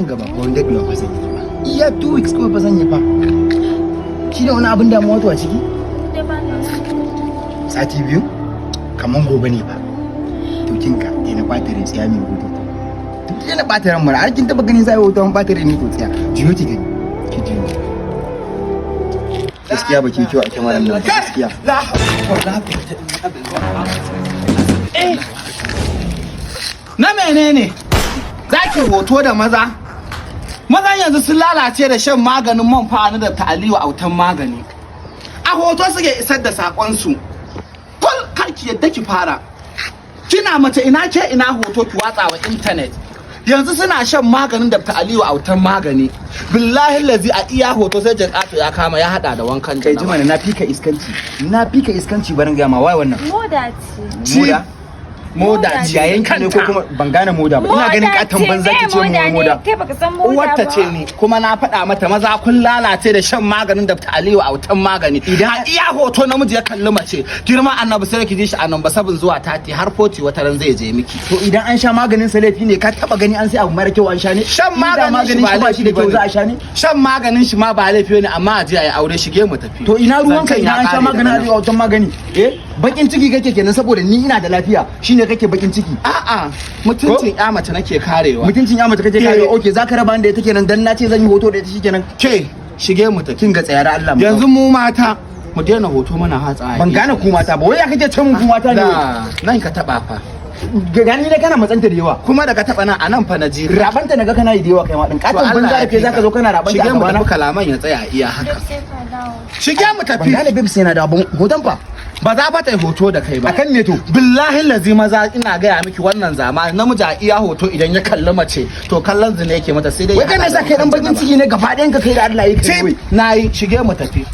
Gaba wanda daɗewa ba zan yi ba, iya 2 weeks kawai ba zan yi ba. Shi ne wani abin damuwa to a ciki? Dai ba na so. Sati 2 kaman gobe ne ba. To kin ka daina ɓata rai, tsaya mai hoto. To daina ɓata ran mara har kin taɓa ganin zai hoto an ɓata rai ne? To tsaya, juyo ki gani, ki juyo. Gaskiya ba ki kyau a kyamarar nan ba, gaskiya. La hawla wala quwwata illa billah. Eh. Na menene? Zaki hoto da maza? Mazan yanzu sun lalace da shan maganin man fa'ani da ta'aliyu autan magani. A hoto suke isar da sakonsu. Kul karki yadda ki fara. Kina mace, ina ke ina hoto ki watsa wa intanet. Yanzu suna shan maganin da ta'aliyu autan magani. Billahi lazi, a iya hoto sai jan ya kama ya hada da wankan Kai janaba. jima, na fika iskanci, na fika iskanci. Barin gaya ma, wai wannan Moda ce. Moda? Moda ce. Yayin ki ne ko kuma ban gane moda ba? Ina ganin katon banza ki ce mun wai moda. Kai baka san moda ba. Uwarta ce ni kuma na faɗa mata, maza kun lalace da shan maganin da Aliyu autan magani. Idan a iya hoto namiji ya kalli mace, girma annabi sai ki ji shi a number 7 zuwa 30 har 40, wata ran zai je miki. To idan an sha maganin sa laifi ne? Ka taba gani an sai abu mara kyau an sha ne? Shan Inda maganin shi ba shi da kyau za a sha ne? Shan maganin shi ma ba laifi ne, amma a je a yi aure. Shige mu tafi. To ina ruwanka Zancen idan ya an sha ƙare maganin daga nan. Aliyu autan magani? Eh, bakin ciki kake kenan saboda ni ina da lafiya, shine kake bakin ciki? A'a, mutuncin ya mace nake karewa. Mutuncin ya mace kake Eh. karewa? Okay, zaka raba ni da ita kenan dan na ce zan yi hoto da ita, shikenan? Ke, shige mu tafi. Kin ga, tsayar Allah mu. Yanzu mu mata mu daina hoto muna hatsa. Ban gane ku mata ba, wai ya kake ce mun ku mata ne? Da nan ka taba fa. Gani ne kana matsanta da yawa. Kuma da ka taba nan, a nan fa na ji. Rabanta naga kana yi da yawa, kai ma din katon banza da kai zaka zo kana rabanta a Shige mu gabana. tafi, kalaman ya tsaya iya haka. Duk sai ka dawo. Shige mu Ban tafi. gane babes yana da abun hoton fa. Ba za fa ta yi hoto da kai ba. Akan me to? Billahi lazi, maza, ina gaya miki, wannan zamani namiji a iya hoto idan ya kalli mace, to kallon zina yake mata, sai dai Wai kai me yasa kai dan bakin ciki ne gaba ɗayan ka kai da Allah yi kai wai? Na yi, shige mu tafi.